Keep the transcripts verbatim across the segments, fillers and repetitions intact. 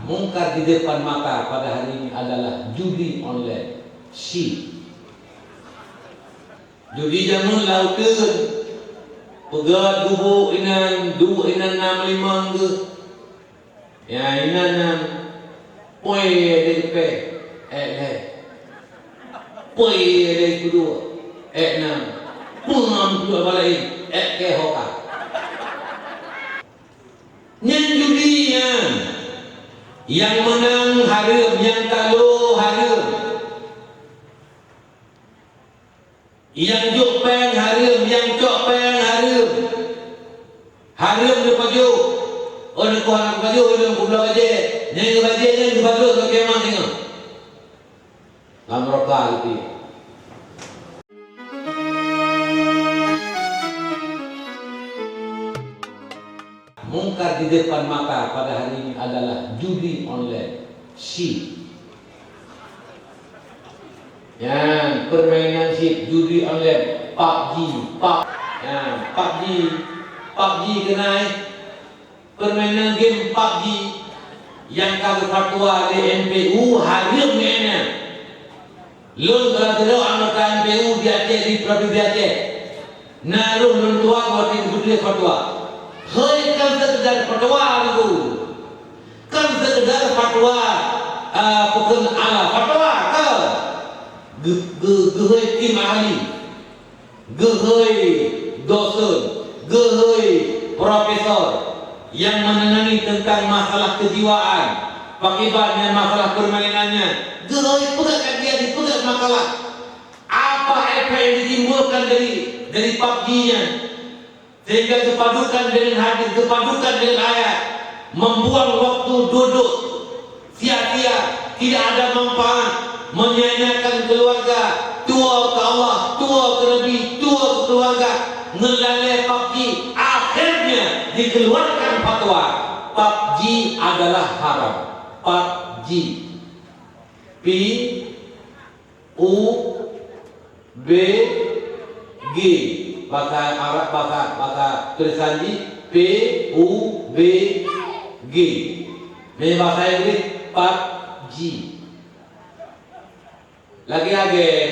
Mungkar di depan mata pada hari ini adalah judi online, chip. Judi jameun laôt teun, peugöt gubuk inan, duek inan nam limong geuh. Ya, inan nyan, poi lé geupèe, ék lhèe. Poi lé keudua, ék nam. Peungam keudua bak laén, ék keu hoka. Nyan judi nyan. Nyang meunang hareuem, nyang talo hareuem. Nyang jok péng hareuem, nyang cok péng hareuem. Hareuem neupajoh. Oh, neukoh hana neupajoh, ulôn peubloe bajèe. Nyang geubajèe nyan geupajoh lom keuh mah singoh. Lam neuraka geutiek. Mungkar di depan mata pada hari ini adalah judi online, chip. Nyan, permainan chip, judi online, PUBG, pub, nyan, PUBG, PUBG keunan, permainan game PUBG nyang ka geufatwa lé M P U hareuem nyan. Lôn keudroe anggota M P U di Aceh, di Provinsi Aceh. Na roh lôn tuan watèe geupeugah fatwa. Hei, kon seukeudar fatwa, Teungku. Kon seukeudar fatwa, ah, pokon ala fatwa, kon. Geu-, geu-, geuhôi tim ahli. Geuhôi dosen, geuhôi profesor nyang meunangani teuntang masalah keujiwaan, pakiban nyan masalah peurmainan nyan, geuhôi peugah kajian, peugah makalah. Apa efek yang ditimbulkan dari, dari PUBG nyan? Sehingga geupadukan dengan hadis, geupadukan dengan ayat, membuang waktu duduk sia-sia, tidak ada manfaat, menyia-nyiakan keluarga, tuwoe keu Allah, tuwoe keu Nabi, tuwoe keu keluarga, ngon lalè PUBG, akhirnya dikeluarkan fatwa, PUBG adalah haram. PUBG. P U B G. Bahasa Arab, bahasa, bahasa tulisan jih P U B G. Meunyoe bahasa Inggris, PUBG. Lagèe agen.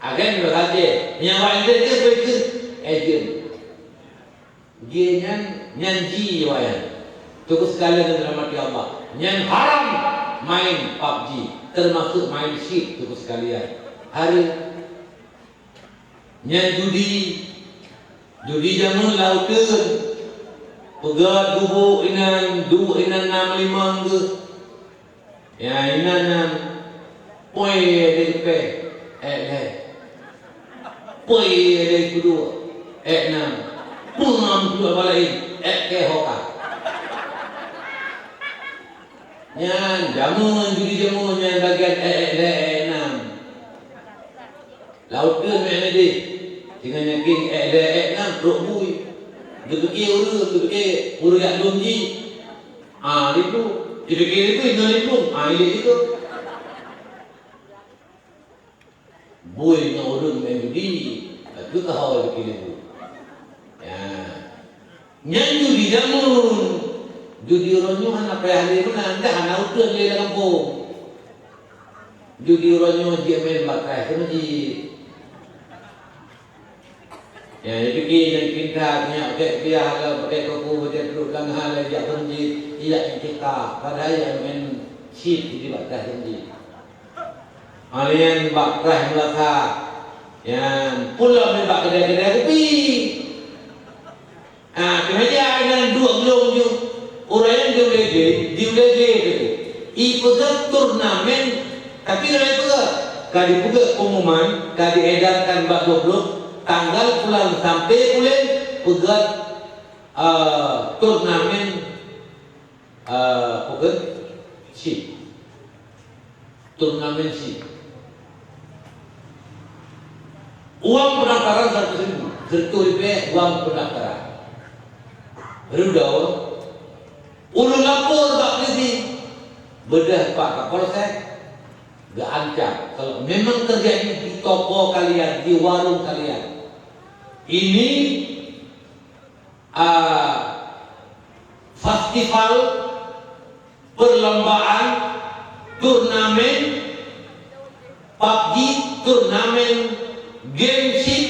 Agen bahasa Aceh. Meunyoe bahasa Inggris, agent. G nyan, nyan ji wayang. Teungku sekalian yang dirahmati Allah, nyan haram main PUBG, termasuk main chip, teungku sekalian. Hareuem. Nyan judi, judi jameun laôt teun. Peugöt gubuk inan, duek inan nam limong geuh. Ya, inan nyan, poi lé geupèe, ék lhèe. Poi lé keudua, ék nam. Peungam keudua bak laén, ék keu hoka. Nyan, jameun, judi jameun nyan bagian ék, ék lhèe, ék nam. Laôt keuh meu'en deh, singoh nyan keuh ék lhèe ék nam trok bui. Geupike ureueng, geupike ureueng jak lôn jih. Ah, liplueng. Geupike liplueng, ngon liplueng. Ah, ilèe jih tu. Bui ngon ureueng main judi, laju ka ho geupike liplueng. Ya. Nyan judi jameun. Judi uroe nyoe hana payah lé meunan, dah hana uteuen lé lam gampông. Judi uroe nyoe jeuet main batai keu meuseujid. Ya, jipike nyang pinta, nyak pakèk piah lom, pakèk kuku, pakèk pluet lam ha, laju jak keu meuseujid, ijak nyang pinta, padahai jak main chip di batai keu meuseujid. Alèh nyan bak traih meulasa, nyan pula main bak keudè-keudè kupi. Ah, keumeja nyan duek glông ju. Ureueng nyang di U D G, di U D G tu. Ipeugah turnamen, tapi hana ipeugah. Ka dipeugah pengumuman, ka diedarkan bak grup-grup, tanggal pulang sampai buleuen peugah, eh, turnamen, eh, peugah chip. Turnamen chip. Uang pendaftaran seratus ribu, seratus ribu uang pendaftaran. Rudol, ulôn lapor bak polisi, beudôh Pak Kapolsek, geuancam. Kalau memang terjadi di toko kalian, di warung kalian, ini, ah, festival perlombaan turnamen PUBG, turnamen game chip,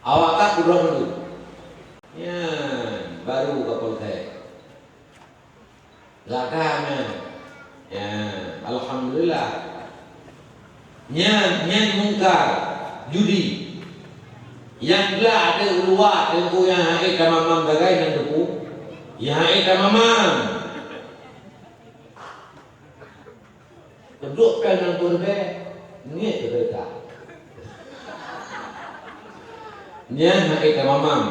awak ka kurong tu. Nyan baru ka polsek. Lagak nyan. Ya, alhamdulillah. Nyan, nyan mungkar, judi. Nyang glak ateueh uluwa teungku nyang hana tamamam sagai nan teupeu. Nyang hana tamamam. Keudok péng nyang peureubée, ngieng keudeuka. Nyan hana tamamam.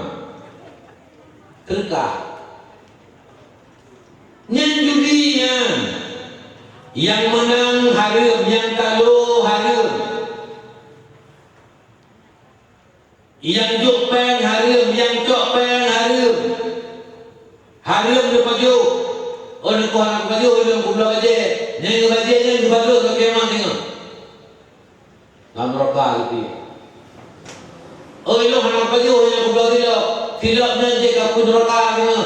Teuka. Nyan judi nyan. Nyang meunang hareuem, nyang talo hareuem. Nyang jok péng hareuem, nyang cok péng hareuem. Hareuem neupajoh. Oh, neukoh hana kupajoh, ulôn kubloe bajée. Nyang geubajée nyan geupajoh lom kiamat singoh. Lam neuraka geuti. Oh, ilôn hana kupajoh, nyang kubloe silop. Silop nyan jeuet keu apui neuraka singoh.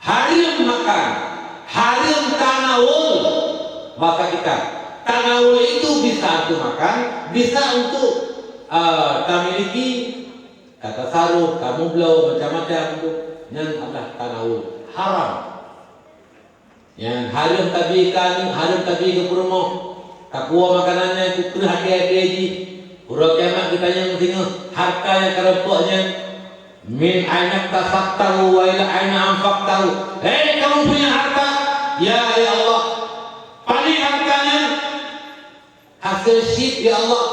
Hareuem makan, hareuem tanawul. Bahasa kita, tanawul itu bisa untuk makan, bisa untuk, eh, tamiliki, tatasaruf, tamubloe, macam-macam tu. Nyan adalah tanawul. Haram. Nyan hareuem tabi keu aneuk, hareuem tabi keu peurumoh. Tapuwoe makanan nyan, kukreueh até-até jih. Uroe kiamat geutanyong singoh, harta nyang kareumpok nyan, "Min aina iktasabtahu wa ila aina anfaqtahu?" Hei kamu punya harta, ya, ya Allah, pané harta nyan? Hasé chip, ya Allah.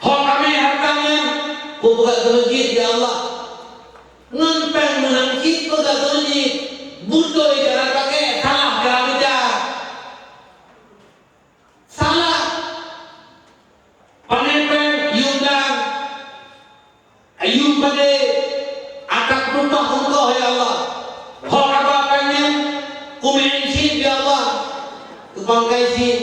Ho ramé harta nyan, kupeugah keu meuseujid, ya Allah. Ngon péng meunang cit peugah keu meuseujid, beutôi cara pakai, salah cara baca. Salah. Pané péng, yum dang, yum padé, ata kututoh-kututoh, ya Allah. Ho raba péng nyan, kumeu'en cit, ya Allah. Kupangkai cit.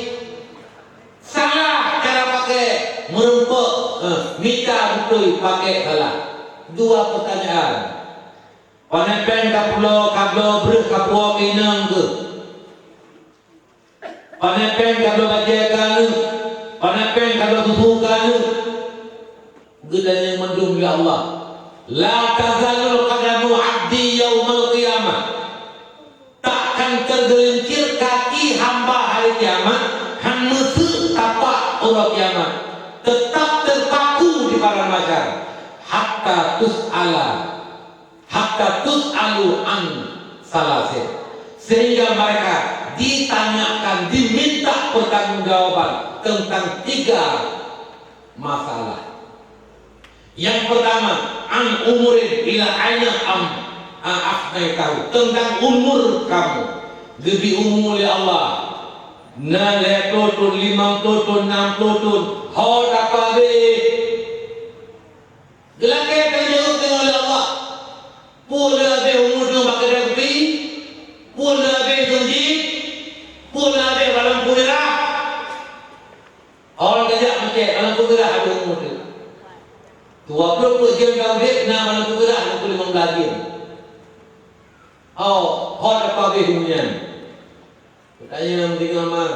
Salah cara pakai, meurumpok, eh, mita beutôi pakai salah. Dua peutanyaan. Pané péng ka pulo, ka bloe breueh, ka puwoe keu inong keuh. Pané péng ka bloe bajée keu aneuk. Pané péng ka bloe susu keu aneuk. Geutanyong mandum lé Allah. La tazalul qadamu abdi yaumal qiyamah. Takkan tergelincir kaki hamba hari kiamat, han meuseuk tapak uroe kiamat, tetap terpaku di padang mahsyar, hatta tus'ala, hatta tus'alu an salasin, sehingga mereka ditanyakan, diminta pertanggungjawaban tentang tiga masalah. Nyang peurtama, an umurin ila aina am, a, afnaitahu, teuntang umur kamoe. Geubri umu lé Allah, na lhée ploh thon, limong ploh thon, nam ploh thon, ho tapeuhabéh. Geulakée ka geujaweueb deungon lé Allah, peue lé habéh umu droe bak keudée kupi, peue lé habéh dum jih, peue lé habéh bak lampu mirah. Awai tajak meucék, bak lampu mirah habéh umu teuh. Dua ploh peuet jeuem ka udeb, na bak lampu mirah dua ploh limong blaih jeuem. Oh, ho tapeuhabéh umu nyan. Peutanyaan nyang tinggai mak,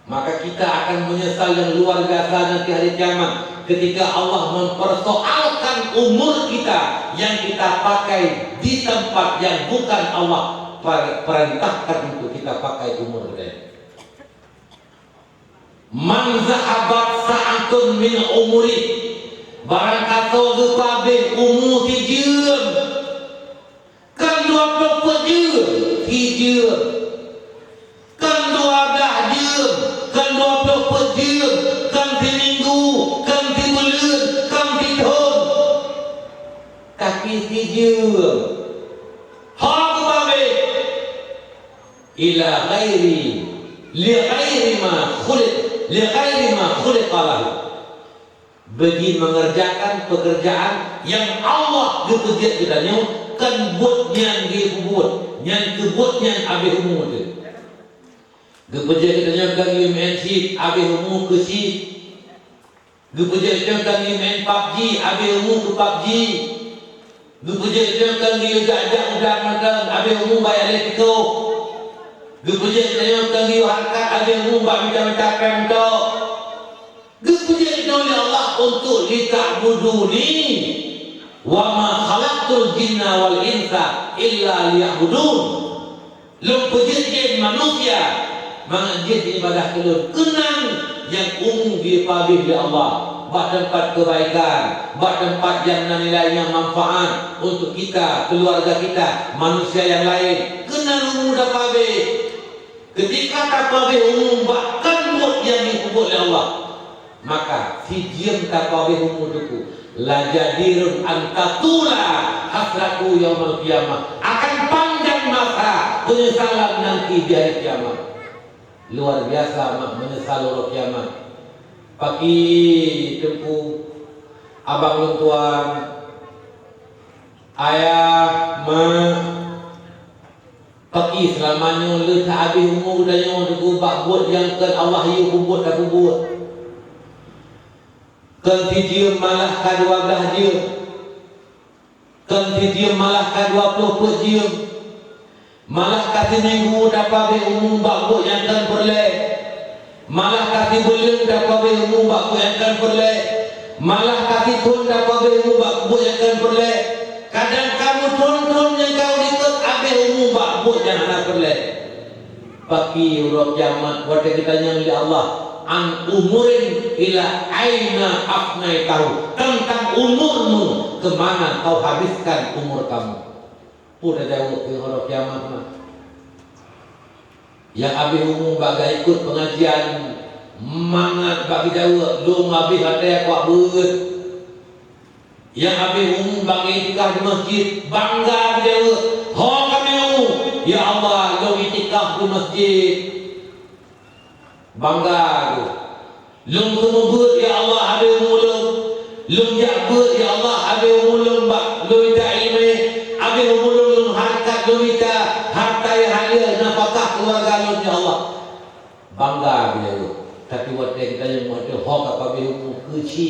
maka kita akan menyesal yang luar biasa nanti hari kiamat ketika Allah mempersoalkan umur kita yang kita pakai di tempat yang bukan Allah per-, perintahkan untuk kita pakai umur kita. Man zahabat sa'atun min umurih, barang kasoe geupeuhabéh umu sijeuem, kon dua ploh peuet jeuem, sijeuem, kon dua blaih jeuem, kon dua ploh peuet jeuem, kon siminggu, kon sibuleuen, kon sithon, tapi sijeuem, ho geupeuhabéh. Ila ghairi, li ghairi ma khuliq, li ghairi ma khuliqa lahu. Bagi mengerjakan pekerjaan yang Allah geupeujeuet geutanyoe, kon buet nyan geupeubuet, nyan keu buet nyan habéh umu teuh. Geupeujeuet geutanyoe kon geumeu'en chip, habéh umu keu chip. Geupeujeuet geutanyoe kon geumeu'en PUBG, habéh umu keu PUBG. Geupeujeuet nyoe keu geuyue jak-jak udang mantong, abéh umu bak lhèe tikôh. Geupeujeuet nyoe keu geuyue hareukat, abéh umu bak mita-mita péng tok. Geupeujeuet nyoe lé Allah untuk lita'buduni, wa ma khalaqtul jinna wal insa illa liya'budun. Lôn peujeuet jén manusia mangat jeuet ibadah keu Lôn. Keunan nyang umu geupabéh lé Allah bak teumpat keubaikan, bak teumpat nyang na nilai nyang manfaat untuk kita, keuluwarga kita, manusia nyang laén. Keunan umu tapabéh. Keutika tapabéh umu bak kon buet nyang geupeubuet lé Allah, maka sijeuem tapabéh umu teungku, lajadirun an tatula hasratu yaumal qiyamah, akan panjang masa peunyesalan nanti di hari kiamat. Luar biasa mak meunyeusal uroe kiamat. Paki teungku, abang lôn tuan, ayah, mak, paki seulama nyoe leueh that abéh umu geutanyoe teungku bak buet nyang kon Allah yue peubuet tapeubuet. Kon sijeuem malah ka dua blaih jeuem. Kon sijeuem malah ka dua ploh peuet jeuem. Malah ka siminggu tapabéh umu bak buet nyang kon peureulée. Malah ka sibuleuen tapabéh umu bak buet nyang kon peureulée. Malah ka sithon tapabéh umu bak buet nyang kon peureulée. Kadang ka meuthon-thon nyang ka likot abéh umu bak buet nyang hana peureulée. Paki uroe kiamat watée geutanyong lé Allah, "An umurin ila aina afnaitahu?" Teuntang umurmu, keu mana kau habiskan umur kamu? Peue tajaweueb keu uroe kiamat nyan? Nyang habéh umu bak geuikot peungajian, mangat bak geujaweueb, lôn habéh watée bak beuet. Nyang habéh umu bak iktikaf di masjid, bangga geujaweueb, "Ho kamoe umu, ya Allah, lôn iktikaf di masjid." Bangga geuh. Lôn seumeubeuet, ya Allah, habéh umu lôn. Lôn jak beuet, ya Allah, habéh umu lôn bak lôn mita iéleumé. Habéh umu lôn, lôn hareukat, lôn mita hareuta nyang halal, nafakah keuluwarga lôn, ya Allah. Bangga geuh. Tapi watée geutanyoe meututoe ho ka pabéh umu keuci.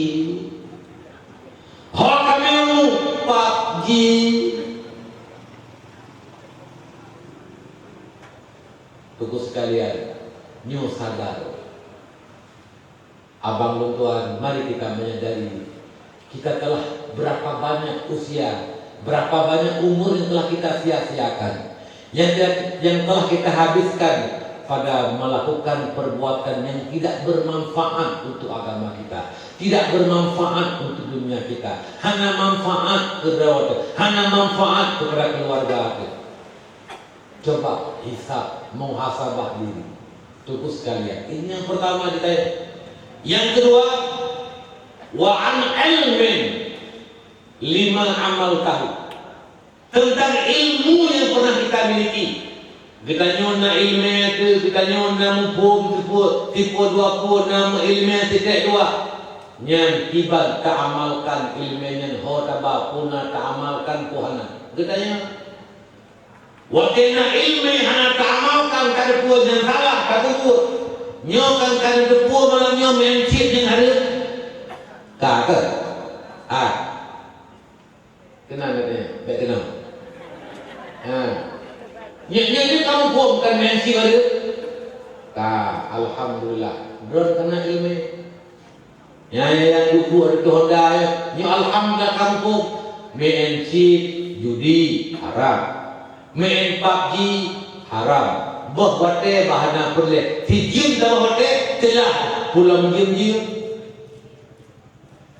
Ho ka pabéh umu PUBG. Teungku sekalian, nyoe sadar. Abang lôn tuan, mari kita menyadari, kita telah berapa banyak usia, berapa banyak umur yang telah kita sia-siakan, yang, yang telah kita habiskan pada melakukan perbuatan yang tidak bermanfaat untuk agama kita, tidak bermanfaat untuk dunia kita, hana manfaat keu droe, hana manfaat kepada keluarga kita. Coba hisab, muhasabah diri. Teungku sekalian, ini yang pertama ditanya. Yang kedua, wa an ilmin lima amaltahu. Tentang ilmu yang pernah kita miliki. Geutanyoe na iéleumé teuh, geutanyoe na muphom sipue, sipue dua pue, na meuiéleumé sitek dua. Nyan kiban taamalkan iéleumé nyan, ho taba peue na taamalkan peue hana. Geutanyoe Watée na iéleumé hana taamalkan, ka teupeue nyang salah, ka teupeue. Nyoe kan ka teupeue malam nyoe meu'en cit nyang hareuem. Ka keuh? Ah. Keunan geutanyoe, bék keunan. Ha. Nyoe, nyoe, nyoe kamoe phon kan meu'en cit hareuem. Ka, alhamdulillah. Droen ka na iéleumé. Nyan, nyan, nyan, duek-duek di Honda, ya. Nyoe alhamdulillah kamoe phon. Meu'en cit, judi, haram. Meu'en PUBG, haram. Boh watée bah hana peureulée. Sijeuem saboh watée, teulah pulang jeuem-jeuem.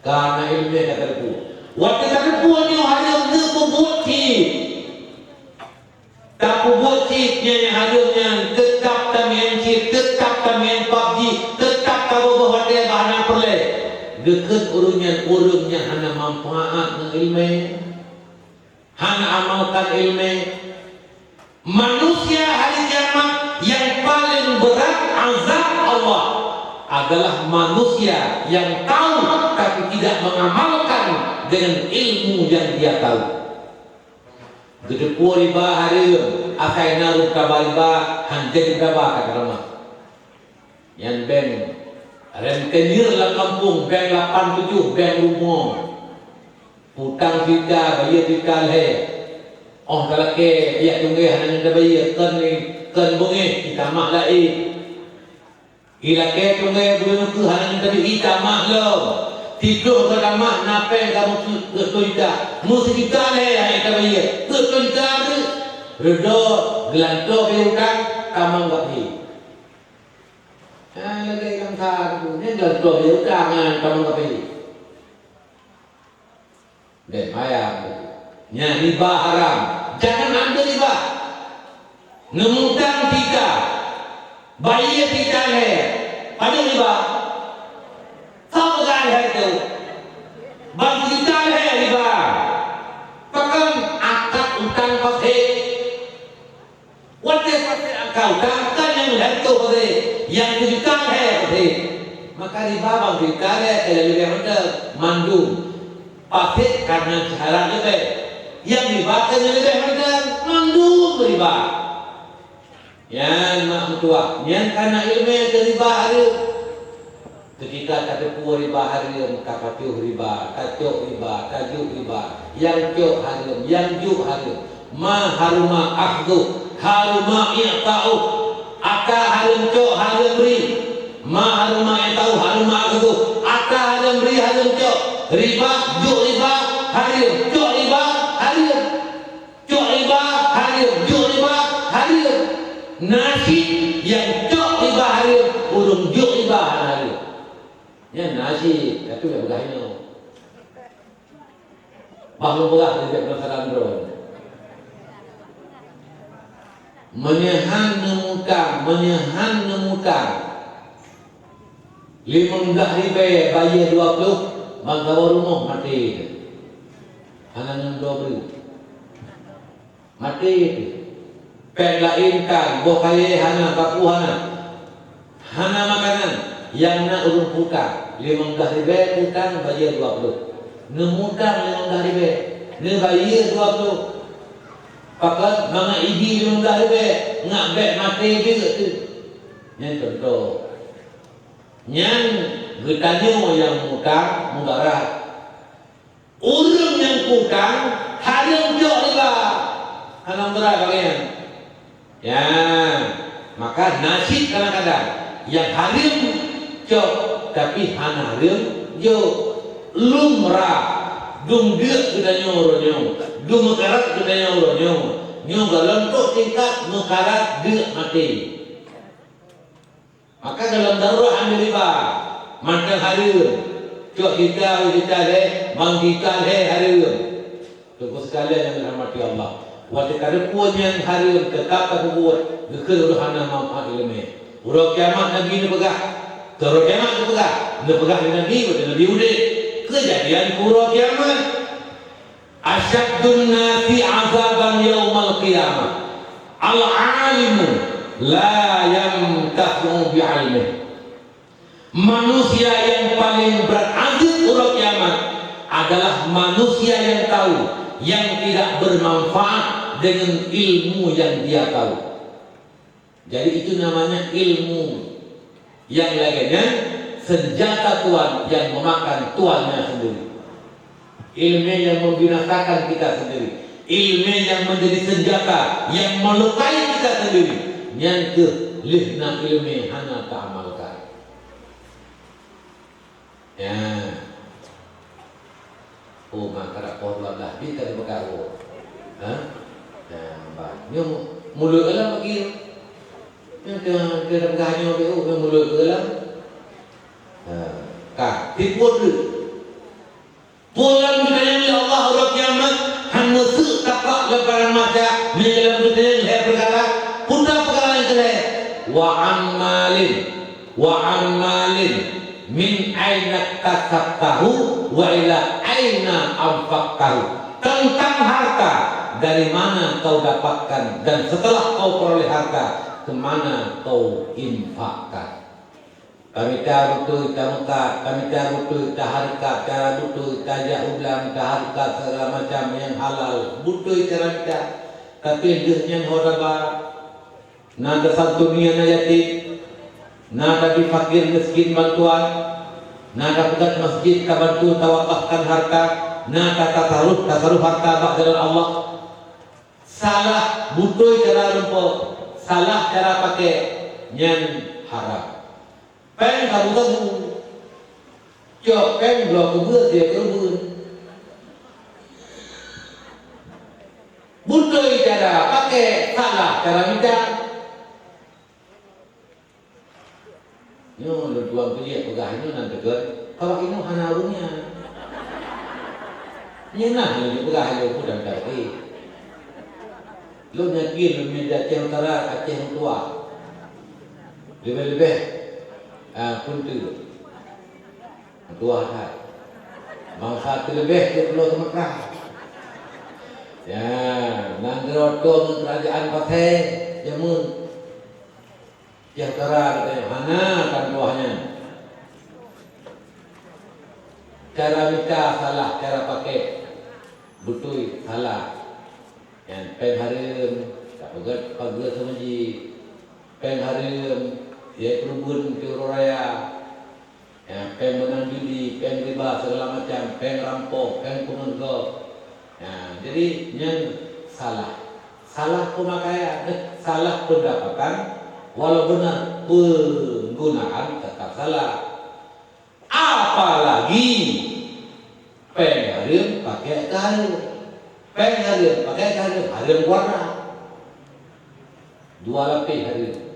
Ka na iéleumé ka teupeue. Watée ka teupeue nyoe hareuem, neupeubuet cit. Tapeubuet cit nyang hareuem nyan, teutab tameu'en cit, teutab tameu'en PUBG, teutab taboh-boh watée bah hana peureulée. Geukheun ureuëng nyan ureuëng nyang hana manfaat ngon iéleumé. Hana amalkan iéleumé. Manusia hari kiamat yang paling berat azab Allah adalah manusia yang tahu tapi tidak mengamalkan dengan ilmu yang dia tahu. Geuteupeue riba hareuem, asai na rôh taba riba, han jadi taba ka teurimong. Nyan bank rentenir lam kampung, bank lapan tujoh, bank rumoh. Utang sita, bayeue sita lhée. Óh talakée, pihak tunggée hana ngon tabayeue, kon, kon beungéh, itamah laén. Ilakée tunggée buleuen keu hana ngon tabayeue, itamah lom. Titroh ka tamah, na péng ka meukeue-, keu seujuta. Meuseujuta lhée hana tabayeue, keu seujuta teuh. Reudo geulantoe pih utang, tamong gaki. Hai lagée nyang that, nyan geulantoe pih utang, tamong gaki. Deh, maya. Nyan riba haram. Jangan ambil riba. Neumutang sita, bayeue sita lhée. Padub riba? Soe peugah lhée tu? Ban sita lhée riba. Pakon akad utang faséh? Watée faséh akad utang, kan nyang lhée tu faséh, nyang seujuta lhée faséh. Maka riba ban seujuta lhée ka leubeh mantong mandum. Faséh kareuna syarat leubeh. Nyang riba ka leubeh mantong, mandum riba. Nyan mak meutuah, nyan kana iéleumé keu riba hareuem. Ketika tateupeue riba hareuem, tapajoh riba, tacok riba, tajuk riba, nyang cok hareuem, nyang juk hareuem. Ma haruma akhdhuh, haruma i'ta'uh. Ata hareuem cok, hareuem bri. Ma haruma i'ta'uh, haruma akhdhuh. Ata hareuem bri, hareuem cok. Riba, juk riba, hareuem. Cok riba, hareuem. Cok riba hareuem, juk riba hareuem. Na cit nyang cok riba hareuem, ureuëng juk riba hana hareuem. Nyan na cit, tapi nyang peugah nyoe. Bah lôn peugah lé jak penasaran droe. Meunyoe han neumutang, meunyoe han neumutang, limong blah ribée bayeue dua ploh, ban saboh rumoh maté. Hana ngon droe bri. Maté pih. Péng laén tan, boh kayée hana, sapeue hana. Hana makanan, nyang na ureuëng peutang, limong blah ribée peutang bayeue dua ploh. Neumutang limong blah ribée, neubayeue dua ploh. Pakon mangat ibi limong blah ribée, ngat bék maté jeuet teuh. Nyan contoh. Nyan geutanyoe nyang mutang mudarat. Ureuëng nyang peutang hareuem jok riba. Hana meudarat lagée nyan. Ya, maka na cit kadang-kadang nyang hareuem cok, tapi hana hareuem jok. Lumrah, dum deuk geutanyoe uroe nyoe, dum meukarat geutanyoe uroe nyoe. Nyoe gohlom trok tingkat meukarat deuk maté. Maka dalam darurat ambil riba, mantong hareuem. Cok sita, sita lhée, bang sita lhée hareuem. Teungku sekalian nyang dirahmati Allah, watée tateupeue nyang hareuem teutap tapeubuet, geukheun uroe hana manfaat iéleumé. Uroe kiamat Nabi neupeugah, uroe kiamat neupeugah, neupeugah lé Nabi watée Nabi udeb. Keujadian uroe kiamat. Asyaddun nasi azaban yaumal qiyamah, al-alimu la yantafi'u bi ilmih. Manusia yang paling berat azab uroe kiamat adalah manusia yang tahu, yang tidak bermanfaat dengan ilmu yang dia tahu. Jadi, itu namanya ilmu. Nyang lagée nyan, senjata tuan yang memakan tuannya sendiri. Ilmu yang membinasakan kita sendiri. Ilmu yang menjadi senjata yang melukai kita sendiri. Nyan keuh lheueh na ilmu hana taamalkan. Ya. Oh, maka dak poh dua belas bit ka dipeugah. Ha? Ya, bah. Nyoe mulut dalam bagi. Nyoe teu, teu peugah nyoe, oh, nyoe mulut dalam. Ha. Ka, tipu tu. Pulang geutanyoe lé Allah uroe kiamat, han meuseuek tapak lam padang mahsyar, meunyoe lam geutanyoe lhée peukara, peue peukara nyang keu lhée? Wa ammalin, wa ammalin, min aina kasabtahu wa ila aina anfaqtahu. Tentang harta, dari mana kau dapatkan dan setelah kau peroleh harta, ke mana kau infakkan? Tamita beutôi tameukat, tamita beutôi tahareukat, cara beutôi tajak u blang tahareukat segala macam nyang halal, beutôi cara mita. Tapi lheueh nyan ho taba, na tasantuni aneuk yatim, na tabri fakir miskin bantuan, na tapeugöt masjid tabantu tawakafkan harta, Na tasaruf, tasaruf harta bak jalan Allah. Salah beutôi cara rumpok, salah cara pakai, nyan haram. Péng sabu-sabu. Cok péng bloe keubeue sie keubeue. Beutôi cara pakai, salah cara mita. Nyoe lôn tuan peujeuet peugah nyoe nan teukeuen, kawak inoe hana ureuëng nyan. Nyoe nah lôn peugah lôn peue dan kaki. Lôn yakin lôn meunyoe di Aceh Utara, Aceh meutuah. Leubeh-leubeh, ah, peunteue. Meutuah that. Bansa teuleubeh di Pulo Sumatra. Ya, nanggroe ngon kerajaan Pasai jameun. Sejahtera geutanyoe hana tan tuah nyan. Cara mita salah, cara pakai beutôi salah. Nyan péng hareuem, tapeugét pageue sama jih. Péng hareuem, sie keureubeuen keu uroe raya. Ya, péng meunan judi, péng riba segala macam, péng rampok, péng peungeut gob. Ya, jadi nyan salah. Salah pemakaian, eh, salah pendapatan, walau benar penggunaan tetap salah. Apalagi péng hareuem pakai keu hareuem. Péng hareuem pakai keu hareuem, hareuem kuadrat. Dua lapéh hareuem.